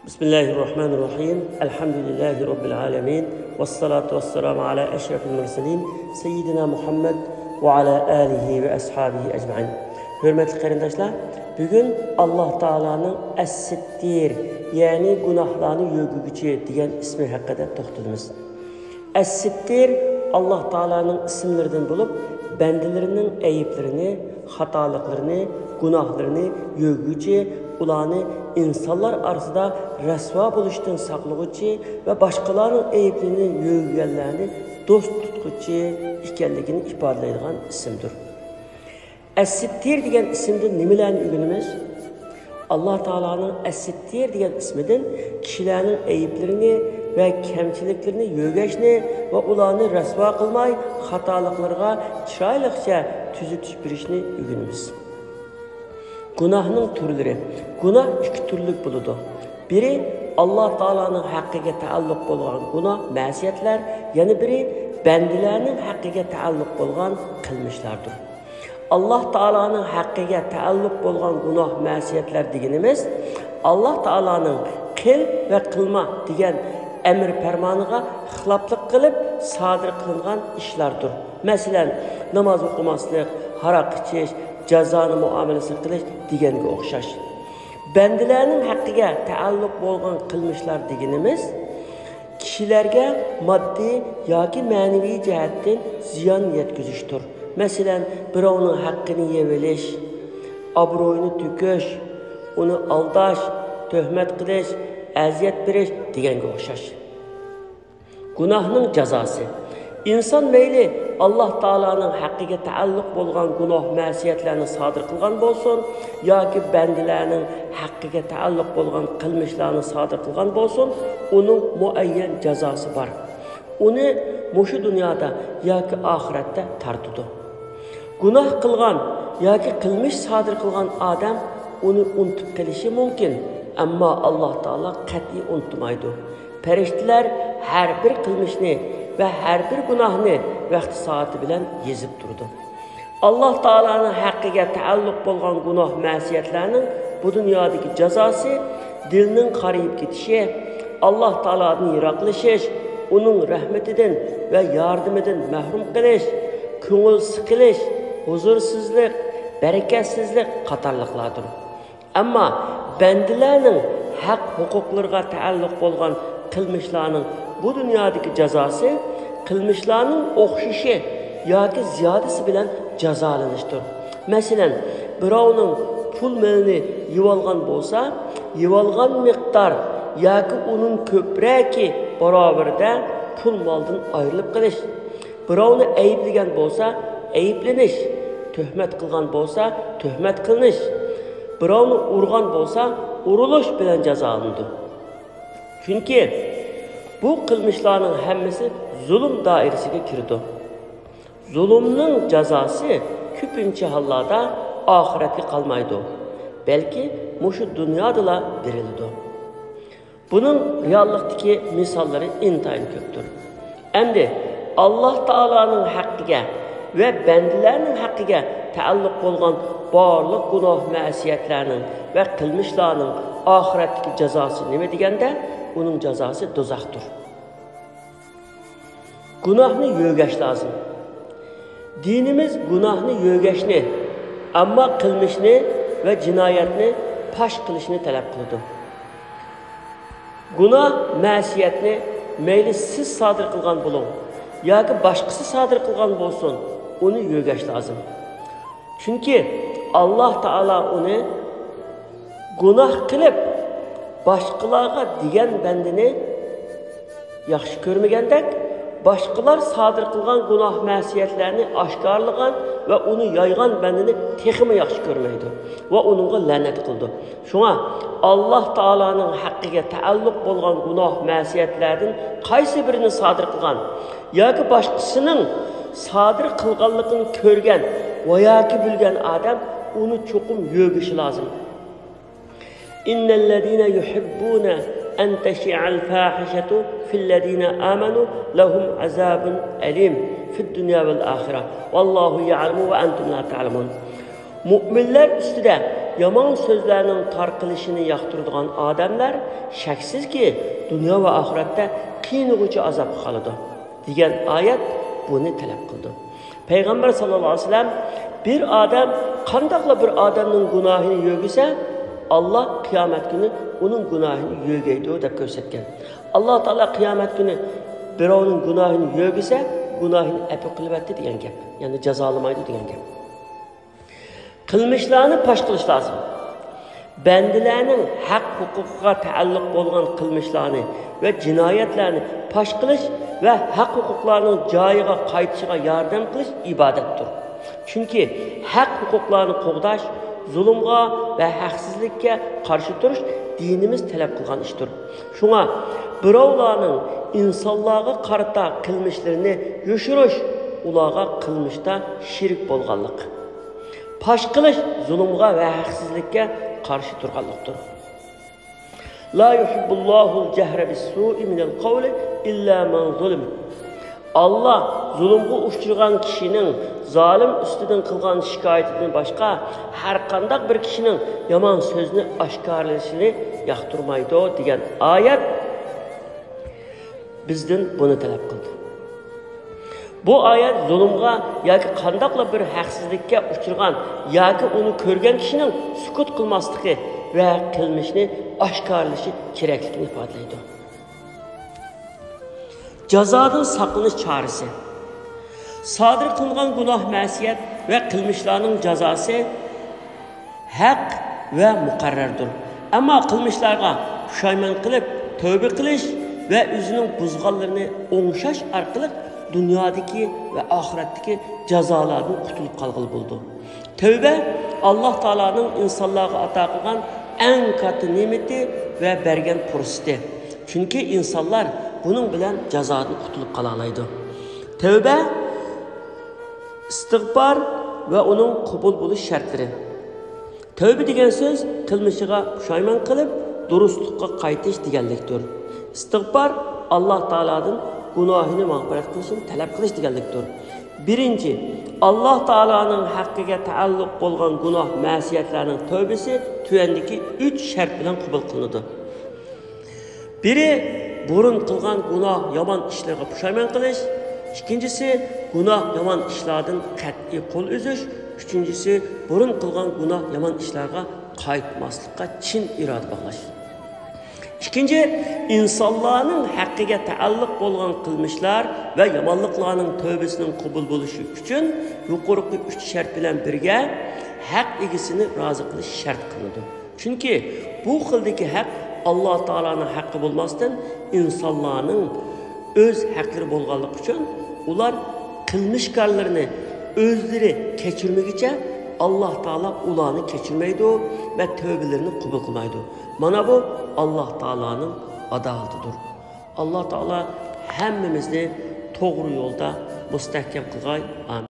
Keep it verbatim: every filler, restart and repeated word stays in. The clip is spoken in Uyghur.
بسم الله الرحمن الرحيم. الحمد لله رب العالمين. والصلاة والسلام على أشرف المرسلين سيدنا محمد وعلى آله وأصحابه أجمعين. ھۆرمەتلىك قېرىنداشلار، بۈگۈن ئاللاھ تائالانىڭ ئەس-سىتتىر، يەنى گۇناھلارنى يۆگىگۈچى دېگەن ئىسمى ھەققىدە توختىلىمىز. ئەس-سىتتىر ئاللاھ تائالانىڭ ئىسىملىرىدىن بولۇپ، بەندىلىرىنىڭ ئەيىبلىرىنى، خاتالىقلىرىنى، گۇناھلىرىنى يۆگىگۈچى، ئۇلارنى ئىنسانلار ئارىسىدا رەسۋا بولۇشتىن ساقلىغۇچى ۋە باشقىلارنىڭ ئەيىبلىرىنى يۆگىگەنلەرنى دوست تۇتقۇچى ئىكەنلىكىنى ئىپادىلەيدىغان ئىسىمدۇر. ئەس-سىتتىر دېگەن ئىسىمدىن نېمىلەرنى ئۆگىنىمىز؟ ئاللاھ تائالانىڭ ئەس-سىتتىر دېگەن ئىسمىدىن كىشىلەرنىڭ ئەيىبلىرىنى ۋە كەمچىلىكلىرىنى يۆگەشنى ۋە ئۇلارنى رەسۋا قىلماي، خاتالىقلىرىغا چىرايلىقچە تۈزىتىش بېرىشنى ئۆگىنىمىز. گۇناھنىڭ تۈرلىرى. گۇناھ ئىككى تۈرلۈك بولىدۇ. بىرى ئاللاھ تائالانىڭ ھەققىگە تەئەللۇق بولغان گۇناھ، مەسىيەتلەر، يەنە بىرى بەندىلەرنىڭ ھەققىگە تەئەللۇق بولغان قىلمىشلاردۇر. ئاللاھ تائالانىڭ ھەققىگە تەئەللۇق بولغان گۇناھ، مەسىيەتلەر دېگىنىمىز، ئاللاھ تائالانىڭ قىل ۋە قىلما دېگەن ئەمر پەرمانىغا خىلاپلىق قىلىپ سادىر قىلىنغان ئىشلاردۇر. مەسىلەن، ناماز ئوقۇماسلىق، ھاراق ئىچىش، جازانى مۇئامىلىسى قىلىش دېگەنگە ئوخشاش. بەندىلەرنىڭ ھەققىگە تەئەللۇق بولغان قىلمىشلار دېگىنىمىز، كىشىلەرگە ماددىي ياكى مەنىۋى جەھەتتىن زىيان يەتكۈزۈشتۇر. مەسىلەن، بىراۋنىڭ ھەققىنى يەۋېلىش، ئابرۇيىنى تۆكۈش، ئۇنى ئالداش، تۆھمەت قىلىش، ئەزىيەت بېرىش دېگەنگە ئوخشاش. گۇناھنىڭ جازاسى. ئىنسان مەيلى ئاللاھ تائالانىڭ ھەققىگە تەئەللۇق بولغان گۇناھ، مەسىيەتلەرنى سادىر قىلغان بولسۇن ياكى بەندىلەرنىڭ ھەققىگە تەئەللۇق بولغان قىلمىشلارنى سادىر قىلغان بولسۇن، ئۇنىڭ مۇئەييەن جازاسى بار. ئۇنى مۇشۇ دۇنيادا ياكى ئاخىرەتتە تارتىدۇ. گۇناھ قىلغان ياكى قىلمىش سادىر قىلغان ئادەم ئۇنى ئۇنتۇپ قېلىشى مۇمكىن، ئەمما ئاللاھ تائالا قەتئىي ئۇنتۇمايدۇ. پەرىشتىلەر ھەر بىر قىلمىشنى ۋە ھەر بىر گۇناھنى ۋەقتى سائىتى بىلەن يېزىپ تۇرىدۇ. ئاللاھ تائالانىڭ ھەققىگە تەئەللۇق بولغان گۇناھ، مەسىيەتلەرنىڭ بۇ دۇنيادىكى جازاسى دىلنىڭ قارىيىپ كېتىشى، ئاللاھ تائالادىن يىراقلىشىش، ئۇنىڭ رەھمىتىدىن ۋە ياردىمىدىن مەھرۇم قېلىش، كۆڭۈل سىقىلىش، ھۇزۇرسىزلىق، بەرىكەتسىزلىك قاتارلىقلاردۇر. ئەمما بەندىلەرنىڭ ھەق ھوقۇقلىرىغا تەئەللۇق بولغان قىلمىشلارنىڭ بۇ دۇنيادىكى جازاسى قىلمىشلارنىڭ ئوخشىشى ياكى زىيادىسى بىلەن جازالىنىشتۇر. مەسىلەن، بىراۋنىڭ پۇل مېلىنى يېۋالغان بولسا، يېۋالغان مىقدار ياكى ئۇنىڭ كۆپرەكى باراۋىرىدە پۇل مالدىن ئايرىلىپ قېلىش. بىراۋنى ئەيىبلىگەن بولسا، ئەيىبلىنىش. تۆھمەت قىلغان بولسا، تۆھمەت قىلىنىش. بىراۋنى ئۇرغان بولسا، ئۇرۇلۇش بىلەن جازالىنىدۇ. چۈنكى بۇ قىلمىشلارنىڭ ھەممىسى زۇلۇم دائىرىسىگە كىرىدۇ. زۇلۇمنىڭ جازاسى كۆپىنچە ھاللاردا ئاخىرەتكە قالمايدۇ، بەلكى مۇشۇ دۇنيادىلا بېرىلىدۇ. بۇنىڭ رېئاللىقتىكى مىساللىرى ئىنتايىن كۆپتۇر. ئەمدى ئاللاھ تائالانىڭ ھەققىگە ۋە بەندىلەرنىڭ ھەققىگە تەئەللۇق بولغان بارلىق گۇناھ، مەسىيەتلەرنىڭ ۋە قىلمىشلارنىڭ ئاخىرەتتىكى جازاسى نېمە دېگەندە، ئۇنىڭ جازاسى دوزاختۇر. گۇناھنى يۆگەش لازىم. دىنىمىز گۇناھنى يۆگەشنى، ئەمما قىلمىشنى ۋە جىنايەتنى پاش قىلىشنى تەلەپ قىلىدۇ. گۇناھ، مەسىيەتنى مەيلى سىز سادىر قىلغان بولۇڭ ياكى باشقىسى سادىر قىلغان بولسۇن، ئۇنى يۆگەش لازىم. چۈنكى ئاللاھ تائالا ئۇنى گۇناھ قىلىپ، باشقىلارغا دېگەن بەندىنى ياخشى كۆرمىگەندەك، باشقىلار سادىر قىلغان گۇناھ، مەسىيەتلەرنى ئاشكارىلىغان ۋە ئۇنى يايغان بەندىنى تېخىمۇ ياخشى كۆرمەيدۇ ۋە ئۇنىڭغا لەنەت قىلىدۇ. شۇڭا ئاللاھ تائالانىڭ ھەققىگە تەئەللۇق بولغان گۇناھ، مەسىيەتلەردىن قايسى بىرىنى سادىر قىلغان ياكى باشقىسىنىڭ سادىر قىلغانلىقىنى كۆرگەن ۋە ياكى بىلگەن ئادەم ئۇنى چوقۇم يۆگىشى لازىم. إن الذين يحبون أن تشيع الفاحشة في الذين آمنوا لهم عذاب أليم في الدنيا والآخرة والله يعلم وأنتم لا تعلمون. مۆمىنلەر ئۈستىدە يامان سۆزلەرنىڭ تارقىلىشىنى ياقتۇرىدىغان ئادەملەر شەكسىزكى دۇنيا ۋە ئاخىرەتتە قىينىغۇچى ئازابقا قالىدۇ، دېگەن ئايەت بۇنى تەلەپ قىلىدۇ. پەيغەمبەر ساللاللاھۇ ئەلەيھى ۋەسەللەم، بىر ئادەم قانداقلا بىر ئادەمنىڭ گۇناھىنى يۆگىسە، ئاللا قىيامەت كۈنى ئۇنىڭ گۇناھىنى يۆگەيدۇ، دەپ كۆرسەتكەن. ئاللا تائالا قىيامەت كۈنى بىراۋنىڭ گۇناھىنى يۆگىسە، گۇناھىنى ئەپۇ قىلىۋەتتى دېگەن گەپ. يەنى جازالىمايدۇ دېگەن گەپ. قىلمىشلارنى پاش قىلىش لازىم. بەندىلەرنىڭ ھەق ھوقۇقىغا تەئەللۇق بولغان قىلمىشلارنى ۋە جىنايەتلەرنى پاش قىلىش ۋە ھەق ھوقۇقلارنىڭ جايىغا قايتىشىغا ياردەم قىلىش ئىبادەتتۇر. چۈنكى ھەق ھوقۇقلارنى قوغداش، زۇلۇمغا ۋە ھەقسىزلىككە قارشى تۇرۇش دىنىمىز تەلەپ قىلغان ئىشتۇر. شۇڭا بىراۋلارنىڭ ئىنسانلارغا قارىتا قىلمىشلىرىنى يوشۇرۇش، ئۇلارغا قىلمىشتا شېرىك بولغانلىق. پاش قىلىش زۇلۇمغا ۋە ھەقسىزلىككە قارشى تۇرغانلىقتۇر. لا يحب الله الجهر بالسوء من القول إلا من ظلم. ئاللا زۇلۇمغا ئۇچرىغان كىشىنىڭ زالىم ئۈستىدىن قىلغان شىكايىتىدىن باشقا ھەرقانداق بىر كىشىنىڭ يامان سۆزنى ئاشكارىلىشىنى ياقتۇرمايدۇ، دېگەن ئايەت بىزدىن بۇنى تەلەپ قىلدى. بۇ ئايەت زۇلۇمغا ياكى قانداقلا بىر ھەقسىزلىككە ئۇچرىغان ياكى ئۇنى كۆرگەن كىشىنىڭ سۈكۈت قىلماسلىقى ۋە قىلمىشنى ئاشكارىلىشى كېرەكلىكىنى ئىپادىلەيدۇ. جازادىن ساقلىنىش چارىسى. سادىر قىلىنغان گۇناھ، مەسىيەت ۋە قىلمىشلارنىڭ جازاسى ھەق ۋە مۇقەررەردۇر. ئەمما قىلمىشلارغا پۇشايمان قىلىپ، تەۋبە قىلىش ۋە ئۆزىنىڭ بۇزغانلىرىنى ئوڭشاش ئارقىلىق دۇنيادىكى ۋە ئاخىرەتتىكى جازالاردىن قۇتۇلۇپ قالغىلى بولىدۇ. تەۋبە ئاللا تائالانىڭ ئىنسانلارغا ئاتا قىلغان ئەڭ كاتتا نېمىتى ۋە بەرگەن پۇرسىتى. چۈنكى ئىنسانلار بۇنىڭ بىلەن جازادىن قۇتۇلۇپ قالالايدۇ. تەۋبە ئىستىغپار ۋە ئۇنىڭ قوبۇل بولۇش شەرتلىرى. تەۋبە دېگەن سۆز قىلمىشىغا پۇشايمان قىلىپ، دۇرۇسلۇققا قايتىش دېگەنلىكتۇر. ئىستىغپار ئاللا تائالادىن گۇناھىنى مەغپىرەت قىلىشىنى تەلەپ قىلىش دېگەنلىكتۇر. بىرىنچى، ئاللا تائالانىڭ ھەققىگە تەئەللۇق بولغان گۇناھ، مەسىيەتلەرنىڭ تەۋبىسى تۆۋەندىكى ئۈچ شەرت بىلەن قوبۇل قىلىنىدۇ. بىرى، بۇرۇن قىلغان گۇناھ، يامان ئىشلىرىغا پۇشايمان قىلىش. ئىككىنچىسى، گۇناھ، يامان ئىشلاردىن قەتئىي قول ئۈزۈش. ئۈچىنچىسى، بۇرۇن قىلغان گۇناھ، يامان ئىشلارغا قايتماسلىققا چىن ئىرادە باغلاش. ئىككىنچى، ئىنسانلارنىڭ ھەققىگە تەئەللۇق بولغان قىلمىشلار ۋە يامانلىقلارنىڭ تەۋبىسىنىڭ قوبۇل بولۇشى ئۈچۈن يۇقىرىقى ئۈچ شەرت بىلەن بىرگە ھەق ئىگىسىنى رازى قىلىش شەرت قىلىنىدۇ. چۈنكى بۇ خىلدىكى ھەق ئاللا تائالانىڭ ھەققى بولماستىن، ئىنسانلارنىڭ ئۆز ھەقلىرى بولغانلىقى ئۈچۈن، ئۇلار قىلمىشكارلىرىنى ئۆزلىرى كەچۈرمىگۈچە، ئاللا تائالا ئۇلارنى كەچۈرمەيدۇ ۋە تەۋبىلىرىنى قوبۇل قىلمايدۇ. مانا بۇ ئاللا تائالانىڭ ئادالىتىدۇر. ئاللا تائالا ھەممىمىزنى توغرا يولدا مۇستەھكەم قىلغاي. ئامىن.